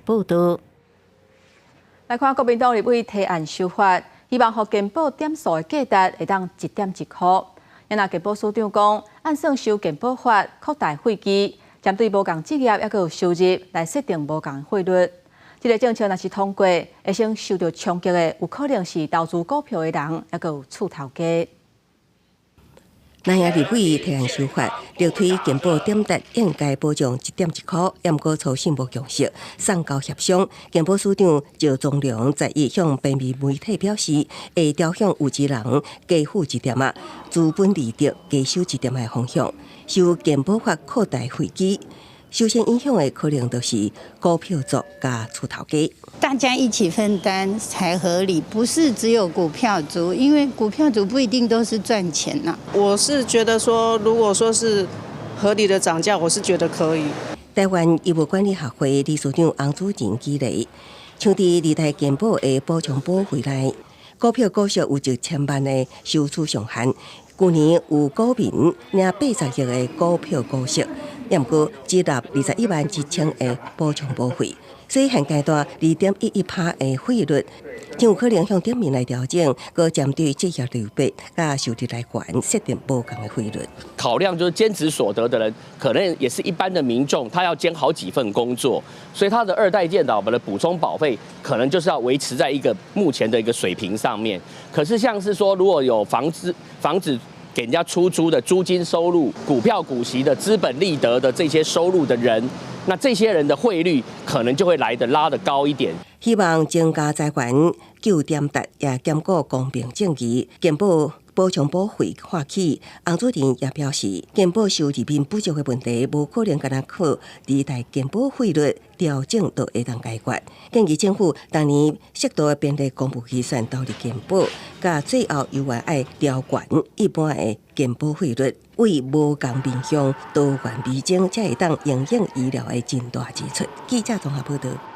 報道。來看國民黨立委提案修法，希望予健保點數的價值會當一點一箍。若健保署長講，按算修健保法擴大費基，針對無仝職業猶閣有收入來設定無仝費率。這个政策若是通過，會先受著衝擊的，有可能是投資股票的人，猶閣有厝頭家。南亞立委提案修法，力推健保點值應該保障一點一箍，毋過初審無共識，送交協商。健保署長趙宗良十一向平面媒體表示，會朝向有錢人加付一點仔，資本利得加收一點仔的方向，修健保法擴大費基。首先影響的可能就是股票族佮厝頭家。大家一起分擔才合理，不是只有股票族，因為股票族不一定都是賺錢呐。我是覺得說，如果說是合理的漲價，我是覺得可以。台灣醫務管理學會理事長洪主任舉例，像佇二代健保的補充保費內，股票股息有1000萬的收取上限，舊年有股民領80億的股票股息。毋過只納21萬1千的補充保費，所以現階段2.11%的費率，真有可能向頂面來調整，閣針對職業類別佮收入來源設定無仝的費率。考量就是兼職所得的人，可能也是一般的民眾，他要兼好幾份工作，所以他的二代健保的補充保費，可能就是要維持在一個目前的一個水平上面。可是像是說，如果有房子給人家出租的租金收入、股票股息的資本利得的這些收入的人，那這些人的費率可能就會來得拉得高一點。希望增加資源救點值，也兼顧公平正義。健保補充保費發起，洪主任也表示，健保收入面不足的問題，無可能干焦靠二代健保費率調整就會當解決。建議政府逐年適度的編列公部預算投入健保，佮最後猶原愛調懸一般的健保費率，為無仝面向多元美精，才會當應應醫療的真大支出。記者綜合報導。